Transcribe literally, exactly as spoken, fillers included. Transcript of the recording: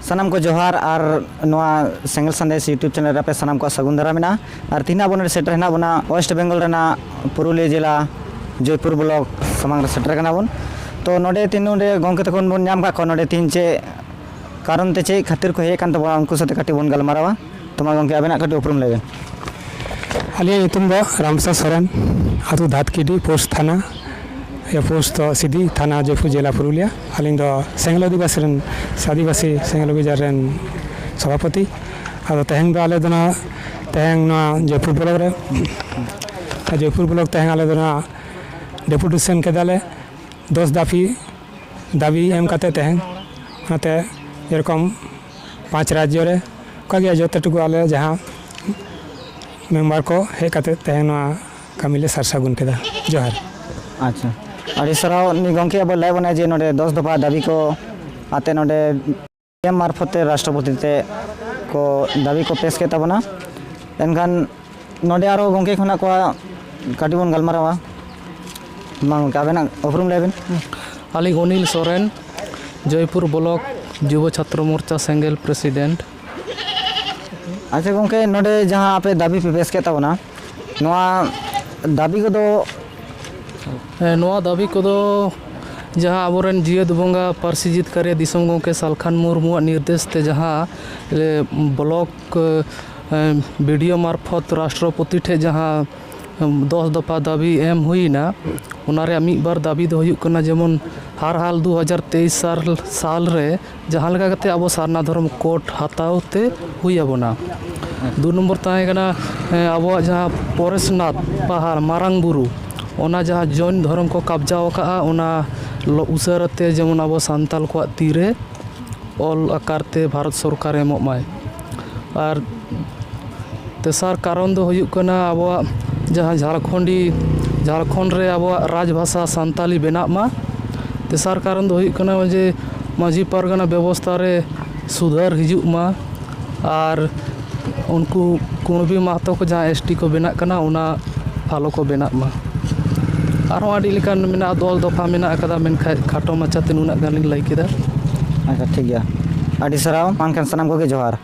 ᱥᱟᱱᱟᱢ ᱠᱚ ᱡᱚᱦᱟᱨ᱾ ᱟᱨ ᱱᱚᱣᱟ ᱥᱮᱸᱜᱮᱞ ᱥᱟᱸᱫᱮᱥ YouTube ᱪᱮᱱᱮᱞ ᱨᱮ ᱟᱯᱮ ᱥᱟᱱᱟᱢ ᱠᱚᱣᱟᱜ ᱥᱟᱹᱜᱩᱱ ᱫᱟᱨᱟᱢ ᱢᱮᱱᱟᱜᱼᱟ᱾ ᱟᱨ ᱛᱮᱦᱮᱧ ᱟᱵᱚ ᱱᱚᱰᱮ ᱥᱮᱴᱮᱨ ᱦᱮᱱᱟᱜ ᱵᱚᱱᱟ ᱳᱭᱮᱥᱴ ᱵᱮᱝᱜᱚᱞ ᱨᱮᱱᱟᱜ ᱯᱩᱨᱩᱞᱤᱭᱟᱹ ᱡᱮᱞᱟ ᱡᱚᱭᱯᱩᱨ ᱵᱞᱚᱠ ᱥᱟᱢᱟᱝ ᱨᱮ ᱥᱮᱴᱮᱨ ᱠᱟᱱᱟ ᱵᱚᱱ᱾ ᱛᱚ ᱱᱚᱰᱮ ᱛᱮᱦᱮᱧ ᱱᱚᱰᱮ ᱜᱚᱢᱠᱮ ᱛᱟᱠᱚ ᱵᱚᱱ ᱧᱟᱢ ᱠᱟᱜ ᱠᱚᱣᱟ ᱱᱚᱰᱮ ᱛᱮᱦᱮᱧ ᱪᱮᱫ ᱠᱟᱨᱚᱱ ᱛᱮ ᱪᱮᱫ ᱠᱷᱟᱹᱛᱤᱨ ᱠᱚ ᱦᱮᱡ ᱟᱠᱟᱱ ᱛᱟᱵᱚᱱᱟ ᱩᱱᱠᱩ ᱥᱟᱛᱮ ᱠᱟᱹᱴᱤᱡ ᱵᱚᱱ ᱜᱟᱞᱢᱟᱨᱟᱣᱟ᱾ ᱛᱚ ᱢᱟ ᱜᱚᱢᱠᱮ ᱟᱵᱮᱱᱟᱜ ᱠᱟᱹᱴᱤᱡ ᱩᱯᱨᱩᱢ ᱞᱟᱹᱭ ᱵᱮᱱ᱾ ᱟᱹᱞᱤᱧᱟᱜ ᱧᱩᱛᱩᱢ ᱫᱚ ᱨᱟᱢᱥᱟ ᱥᱚᱨᱮᱱ, ᱟᱹᱛᱩ ᱫᱷᱟᱛᱠᱤᱰᱤ, ᱯᱳᱥᱴ ᱛᱷᱟᱱᱟ, ᱤᱭᱟᱹ ᱯᱳᱥᱴ ᱫᱚ ᱥᱤᱫᱤ, ᱛᱷᱟᱱᱟ ᱡᱚᱭᱯᱩᱨ, ᱡᱮᱞᱟ ᱯᱩᱨᱩᱞᱤᱭᱟ᱾ ᱟᱹᱞᱤᱧ ᱫᱚ ᱥᱮᱸᱜᱮᱞ ᱟᱹᱫᱤᱵᱟᱹᱥᱤ ᱨᱮᱱ, ᱟᱹᱫᱤᱵᱟᱹᱥᱤ ᱥᱮᱸᱜᱮᱞ ᱚᱵᱷᱤᱡᱟᱱ ᱨᱮᱱ ᱥᱚᱵᱷᱟᱯᱚᱛᱤ᱾ ᱟᱫᱚ ᱛᱮᱦᱮᱧ ᱫᱚ ᱟᱞᱮ ᱫᱚ ᱱᱟᱜ ᱛᱮᱦᱮᱧ ᱱᱚᱣᱟ ᱡᱚᱭᱯᱩᱨ ᱵᱞᱚᱠ ᱨᱮ, ᱡᱚᱭᱯᱩᱨ ᱵᱞᱚᱠ ᱛᱮᱦᱮᱧ ᱟᱞᱮ ᱫᱚ ᱱᱟᱜ ᱰᱮᱯᱩᱴᱮᱥᱚᱱ ᱠᱮᱫᱟᱞᱮ ᱫᱚᱥ ᱫᱟᱹᱵᱤ, ᱫᱟᱹᱵᱤ ᱮᱢ ᱠᱟᱛᱮ ᱛᱮᱦᱮᱧ᱾ ᱚᱱᱟᱛᱮ ᱡᱮᱨᱚᱠᱚᱢ ᱯᱟᱸᱪ ᱨᱟᱡᱽᱡᱚ ᱨᱮ ᱚᱱᱠᱟᱜᱮ ᱡᱚᱛᱚ ᱴᱩᱠᱩ ᱟᱞᱮ ᱡᱟᱦᱟᱸ ᱢᱮᱢᱵᱟᱨ ᱠᱚ ᱦᱮᱡ ᱠᱟᱛᱮ ᱛᱮᱦᱮᱧ ᱱᱚᱣᱟ ᱠᱟᱹᱢᱤ ᱞᱮ ᱥᱟᱨ ᱥᱟᱹᱜᱩᱱ ᱠᱮᱫᱟ᱾ ᱡᱚᱦᱟᱨ᱾ ᱟᱪᱪᱷᱟ, ᱟᱹᱰᱤ ᱥᱟᱨᱦᱟᱣ᱾ ᱩᱱᱤ ᱜᱚᱢᱠᱮ ᱟᱵᱚ ᱞᱟᱹᱭ ᱵᱚᱱᱟᱭ ᱡᱮ ᱱᱚᱰᱮ ᱫᱚᱥ ᱫᱚᱯᱷᱟ ᱫᱟᱹᱵᱤ ᱠᱚ ᱟᱛᱮ ᱱᱚᱰᱮ ᱮᱢ ᱢᱟᱨᱯᱷᱚᱛ ᱛᱮ ᱨᱟᱥᱴᱨᱚᱯᱚᱛᱤ ᱛᱮ ᱠᱚ ᱫᱟᱹᱵᱤ ᱠᱚ ᱯᱮᱥ ᱠᱮᱫ ᱛᱟᱵᱚᱱᱟ᱾ ᱮᱱᱠᱷᱟᱱ ᱱᱚᱰᱮ ᱟᱨᱚ ᱜᱚᱢᱠᱮ ᱠᱷᱚᱱᱟᱜ ᱠᱚᱣᱟᱜ ᱠᱟᱹᱴᱤᱡ ᱵᱚᱱ ᱜᱟᱞᱢᱟᱨᱟᱣᱟ᱾ ᱢᱟ ᱜᱚᱢᱠᱮ ᱟᱵᱮᱱᱟᱜ ᱩᱯᱨᱩᱢ ᱞᱟᱹᱭ ᱵᱮᱱ᱾ ᱟᱹᱞᱤᱧ ᱚᱱᱤᱞ ᱥᱚᱨᱮᱱ, ᱡᱚᱭᱯᱩᱨ ᱵᱞᱚᱠ ᱡᱩᱵᱚ ᱪᱷᱟᱛᱨᱚ ᱢᱳᱨᱪᱟ ᱥᱮᱸᱜᱮᱞ ᱯᱨᱮᱥᱤᱰᱮᱱᱴ᱾ ᱟᱪᱪᱷᱟ ᱜᱚᱢᱠᱮ, ᱱᱚᱰᱮ ᱡᱟᱦᱟᱸ ᱟᱯᱮ ᱫᱟᱹᱵᱤ ᱯᱮ ᱯᱮᱥ ᱠᱮᱫ ᱛᱟᱵᱚᱱᱟ, ᱱᱚᱣᱟ ᱫᱟᱹᱵᱤ ᱠᱚᱫᱚ ᱦᱮᱸ, ᱱᱚᱣᱟ ᱫᱟᱹᱵᱤ ᱠᱚᱫᱚ ᱡᱟᱦᱟᱸ ᱟᱵᱚᱨᱮᱱ ᱡᱤᱭᱟᱹᱛ ᱵᱚᱸᱜᱟ ᱯᱟᱹᱨᱥᱤ ᱡᱤᱛᱠᱟᱹᱨᱤᱭᱟᱹ ᱫᱤᱥᱚᱢ ᱜᱚᱢᱠᱮ ᱥᱟᱞᱠᱷᱟᱱ ᱢᱩᱨᱢᱩᱣᱟᱜ ᱱᱤᱨᱫᱮᱥ ᱛᱮ ᱡᱟᱦᱟᱸ ᱮ, ᱵᱞᱚᱠ ᱮ, ᱵᱤ ᱰᱤ ᱳ ᱢᱟᱨᱯᱷᱚᱛ ᱨᱟᱥᱴᱨᱚᱯᱚᱛᱤ ᱴᱷᱮᱱ ᱡᱟᱦᱟᱸ ᱮᱢ, ᱫᱚᱥ ᱫᱚᱯᱷᱟ ᱫᱟᱹᱵᱤ ᱮᱢ ᱦᱩᱭᱮᱱᱟ, ᱚᱱᱟ ᱨᱮᱭᱟᱜ ᱢᱤᱫ ᱵᱟᱨ ᱫᱟᱹᱵᱤ ᱫᱚ ᱦᱩᱭᱩᱜ ᱠᱟᱱᱟ, ᱡᱮᱢᱚᱱ ᱦᱟᱨ ᱦᱟᱞ ᱫᱩ ᱦᱟᱡᱟᱨ ᱛᱮᱭᱤᱥ ᱥᱟᱞ, ᱥᱟᱞ ᱨᱮ ᱡᱟᱦᱟᱸ ᱞᱮᱠᱟ ᱠᱟᱛᱮ ᱟᱵᱚ ᱥᱟᱨᱱᱟ ᱫᱷᱚᱨᱚᱢ ᱠᱳᱰ ᱦᱟᱛᱟᱣ ᱛᱮ ᱦᱩᱭ ᱟᱵᱚᱱᱟ᱾ ᱫᱩ ᱱᱚᱢᱵᱚᱨ ᱛᱟᱦᱮᱸ ᱠᱟᱱᱟ, ᱮ, ᱟᱵᱚᱣᱟᱜ ᱡᱟᱦᱟᱸ ᱯᱚᱨᱮᱥᱱᱟᱛᱷ ᱯᱟᱦᱟᱲ ᱢᱟᱨᱟᱝ ᱵᱩᱨᱩ, ᱚᱱᱟ ᱡᱟᱦᱟᱸ ᱡᱚᱭᱱ ᱫᱷᱚᱨᱚᱢ ᱠᱚ ᱠᱟᱵᱽᱡᱟ ᱟᱠᱟᱫᱼᱟ, ᱚᱱᱟ ᱞᱚ-, ᱩᱥᱟᱹᱨᱟ ᱛᱮ ᱡᱮᱢᱚᱱ ᱟᱵᱚ ᱥᱟᱱᱛᱟᱞ ᱠᱚᱣᱟᱜ ᱛᱤᱨᱮ ᱚᱞ ᱟᱠᱟᱨ ᱛᱮ ᱵᱷᱟᱨᱚᱛ ᱥᱚᱨᱠᱟᱨ ᱮᱢᱚᱜ ᱢᱟᱭ᱾ ᱟᱨ ᱛᱮᱥᱟᱨ ᱠᱟᱨᱚᱱ ᱫᱚ ᱦᱩᱭᱩᱜ ᱠᱟᱱᱟ ᱟᱵᱚᱣᱟᱜ ᱡᱟᱦᱟᱸ ᱡᱷᱟᱲᱠᱷᱚᱸᱰᱤ, ᱡᱷᱟᱲᱠᱷᱚᱸᱰ ᱨᱮ ᱟᱵᱚᱣᱟᱜ ᱨᱟᱡᱽ ᱵᱷᱟᱥᱟ ᱥᱟᱱᱛᱟᱞᱤ ᱵᱮᱱᱟᱜ ᱢᱟ᱾ ᱛᱮᱥᱟᱨ ᱠᱟᱨᱚᱱ ᱫᱚ ᱦᱩᱭᱩᱜ ᱠᱟᱱᱟ ᱡᱮ ᱢᱟᱹᱡᱷᱤ ᱯᱟᱨᱜᱟᱱᱟ ᱵᱮᱵᱚᱥᱛᱷᱟ ᱨᱮ ᱥᱩᱫᱷᱟᱹᱨ ᱦᱤᱡᱩᱜ ᱢᱟ ᱟᱨ ᱩᱱᱠᱩ ᱠᱩᱬᱵᱤ ᱢᱟᱦᱟᱛᱚ ᱠᱚ ᱡᱟᱦᱟᱸ ᱮᱥ ᱴᱤ ᱠᱚ ᱵᱮᱱᱟᱜ ᱠᱟᱱᱟ, ᱚᱱᱟ ᱯᱷᱟᱞᱚ ᱠᱚ ᱵᱮᱱᱟᱜ ᱢᱟ᱾ ᱟᱨᱦᱚᱸ ᱟᱹᱰᱤ ᱞᱮᱠᱟᱱ ᱢᱮᱱᱟᱜᱼᱟ, ᱫᱚᱞ ᱫᱚᱯᱷᱟ ᱢᱮᱱᱟᱜ ᱟᱠᱟᱫᱟ, ᱢᱮᱱᱠᱷᱟᱱ ᱠᱷᱟᱴᱚ ᱢᱟᱪᱷᱟᱛᱮ ᱱᱩᱱᱟᱹᱜ ᱜᱟᱱᱤᱧ ᱞᱟᱹᱭ ᱠᱮᱫᱟ᱾ ᱟᱪᱪᱷᱟ, ᱴᱷᱤᱠ ᱜᱮᱭᱟ᱾ ᱟᱹᱰᱤ ᱥᱟᱨᱦᱟᱣ, ᱢᱟ ᱮᱱᱠᱷᱟᱱ ᱥᱟᱱᱟᱢ ᱠᱚᱜᱮ ᱡᱚᱦᱟᱨ᱾